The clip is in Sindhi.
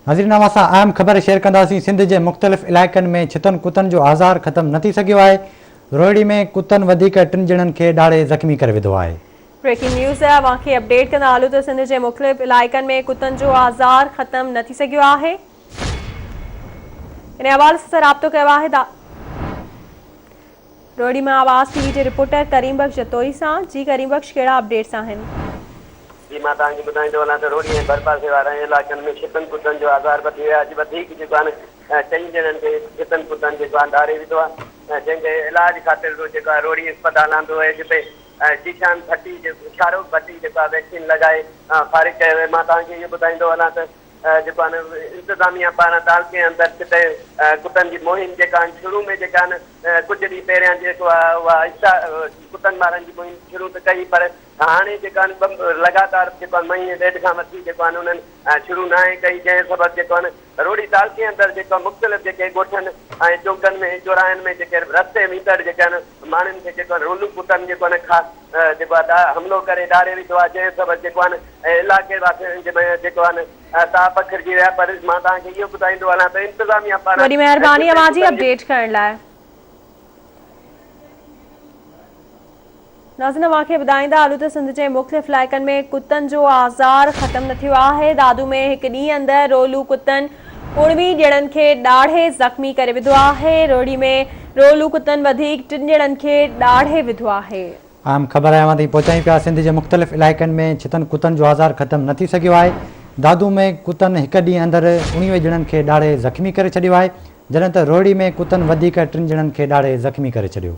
ناظرين اوهان سان اهم خبر شيئر ڪنداسين سنڌ جي مختلف علائقن ۾ ڇتن ڪتن جو آزار ختم نه ٿي سگهيو آهي روهڙي ۾ ڪتن وڌيڪ ٽن ڄڻن کي ڏاڙهي زخمي ڪري وڌو آهي. بريڪنگ نيوز اوهان کي اپڊيٽ ڪندا هلون ته سنڌ جي مختلف علائقن ۾ ڪتن جو آزار ختم نه ٿي سگهيو آهي ان حوالي سان رابطو ڪيو آهي روهڙي مان آواز ٽي وي جي رپورٽر ڪريم بخش جتوئي سان، جي ڪريم بخش ڪهڙا اپڊيٽس آهن؟ جي مان توهان کي ٻڌائيندو هلان ته روهڙي ۽ ڀرپاسي وارن علائقن ۾ ڇتن ڪتن جو آزار وڌي ويو آهي اڄ وڌيڪ جيڪو آهي نه چئن ڄڻن کي ڇتن ڪتن جيڪو آهي ڏاڙهي وڌو آهي جنهن کي علاج خاطر جيڪو آهي روهڙي اسپتال آندو ويو جتي ذيشان ڀٽي جيڪو شاهرخ ڀٽي جيڪو آهي ويڪسين لڳائي فارغ ڪيو ويو مان توهان کي اهو ٻڌائيندو هلان ته جيڪو آهي نه انتظاميا پاران تعلقي اندر ڇتي ڪتن جي مهم جيڪا آهن شروع ۾ جيڪا آهن ڪجهه ڏينهن پهريان جيڪو آهي اها ڪتن مارڻ جي مهم شروع ته ڪئي پر هاڻي جيڪا آهن ٻه لڳاتار جيڪو آهن مهيني ڏيڍ کان وٺي جيڪو آهن انهن شروع ناهي ڪئي جنهن سبب جيڪو آهن روهڙي تعلقي اندر جيڪو مختلف جيڪي ڳوٺن ۽ چونڪن ۾ چوراهن ۾ جيڪي رستي ويندڙ جيڪي آهن ماڻهن کي جيڪو آهن رولو ڪتن جيڪو آهن کا جيڪو آهي حملو ڪري ڏاري وڌو آهي جنهن سبب جيڪو آهي نه علائقي واسين جي ۾ جيڪو آهي نه تاء پکڙجي ويا پر مان توهان کي اهو ٻڌائيندو هلان ته انتظاميا پاران وڏي مهرباني اوهان جي اپڊيٽ ڪرڻ لاء. ناظرين اوهان کي ٻڌائيندا هلون ته سنڌ جي مختلف علائقن ۾ ڪتن جو آزار ختم نه ٿيو آهي دادو ۾ هڪ ڏينهن اندر رولو ڪتن 19 ڄڻن کي ڏاڙهي زخمي ڪري وڌو آهي، روهڙي ۾ رولو ڪتن وڌيڪ ٽن ڄڻن کي ڏاڙهي وڌو آهي. اهم خبر اوهان تائين پهچايون پيا سنڌ جي مختلف علائقن ۾ ڇتن ڪتن جو آزار ختم نه ٿي سگهيو آهي، دادو ۾ ڪتن هڪ ڏينهن اندر 19 ڄڻن کي ڏاڙهي زخمي ڪري ڇڏيو آهي، جڏهن ته روهڙي ۾ ڪتن وڌيڪ ٽن ڄڻن کي ڏاڙهي زخمي ڪري ڇڏيو.